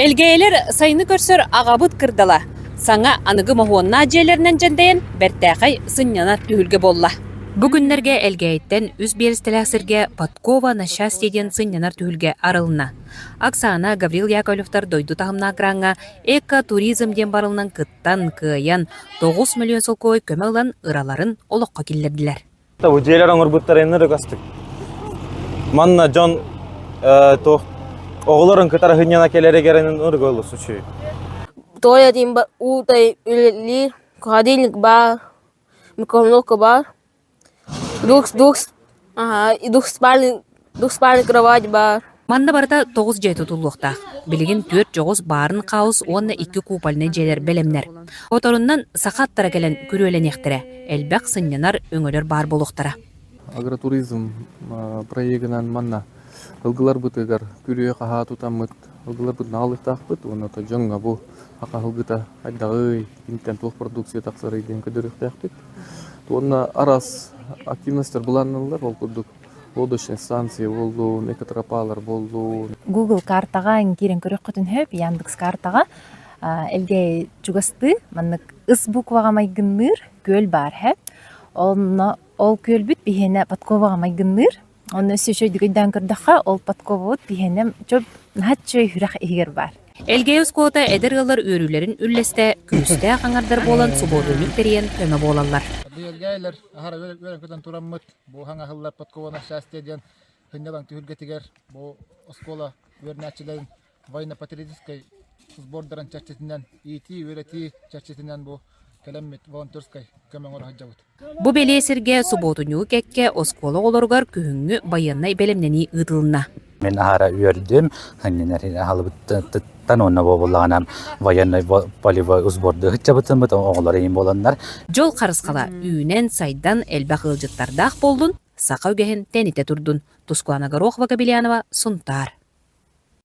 Элгээйилэр сайыны көрсөр аҕабыт кырдала саҥа аныгы моһуоннаах дьиэлэринэн дьэндэйэн бэртээхэй сынньанар түһүлгэ буолла. Бу күннэргэ Элгээйиттэн үс биэрэстэлээх сиргэ Подкова на счастье диэн сынньанар түһүлгэ арылынна. Оксана, Гаврил Яковлевтар дойду таһымнаах граҥҥа эко-туризм диэн барылынан кыттан, кыайан, 9 мөлүйүөн солкуобай көмө ылан ыраларын олоххо киллэрдилэр. Бу дьиэлэр оҥорбуттара иннэ астык. Манна дьон туох оҕолорун кытары сынньана кэлэригэр ырыга олус үчүгэй. Тоя диэн уутай үлэлиир, холодильник баар, микроволновка баар, двух, двух, ага, и двухспальный, двухспальный кровать баар. Манна барыта тоҕус дьиэ тутуллуохтаах. Билигин түөрт дьоҕус баарын хаус уонна икки купольнай дьиэлэр бэлэмнэр. Оторуннан саха аттара кэлэн күрүөлэниэхтэрэ, элбэх сынньанар өҥөлөр баар буолуохтара. Агротуризм проегынан манна ылгыларбытыгар күрүө хаһаа тутаммыт ылгыларбытын аҕалыахтаахпыт уонна дьоҥҥо бу саха ылгыта хайдаҕый, киниттэн туох продукция тахсарый диэн көрдөрүөхтээхпит. Уонна араас активностар былаанналлар, ол курдук лодочная станция буоллун, экотропалар буоллун. Google картаҕа киирэн көрүөххүтүн сөп, Яндекс картаҕа Элгээйи чугастыы маннык ыс букваҕа майгынныыр күөл баар һэ. Онно ол күөлбүт биһиэнэ подковаҕа майгынныыр. Онно өссө үчүгэйдик өйдөөн көрдөххө, ол подковабыт биһиэнэ чөп наһаа үчүгэй үрэх иһигэр баар. Элгээйи оскуолата эдэр ыаллар үөрүүлэрин үллэстэ, күүстээх аҥардар буолан субуотунньук тэрийэн көмө буолаллар. Элгээйилэр аһара үөрэн көтөн тураммыт бу хаҥаһыллар подкова на счастье диэн сынньалаҥ түһүлгэтигэр бу оскуола үөрэнээччилэрин военно-патриотическай сбордарын чэрчитинэн иитии, үөрэтии чэрчитинэн бу кэлэммит волонтерскай көмө оҥоро сылдьабыт. Бу бэлиэ сиргэ субуотунньугу кэккэ оскуола оҕолоругар күһүҥҥү байыаннай бэлэмнэнии ыытылынна. Мин аһара үөрдүм, аһалыбыттан уонна буоллаҕына военный полевой сборду ыһыччабытыммыт оҕолор иһин буоланнар. Дьол харысхала үүнэн, сайдан элбэх ыалдьыттардаах буоллун, саха үгэһин тэнитэ турдун. Тускулана Горохова-Кобельянова, Сунтаар.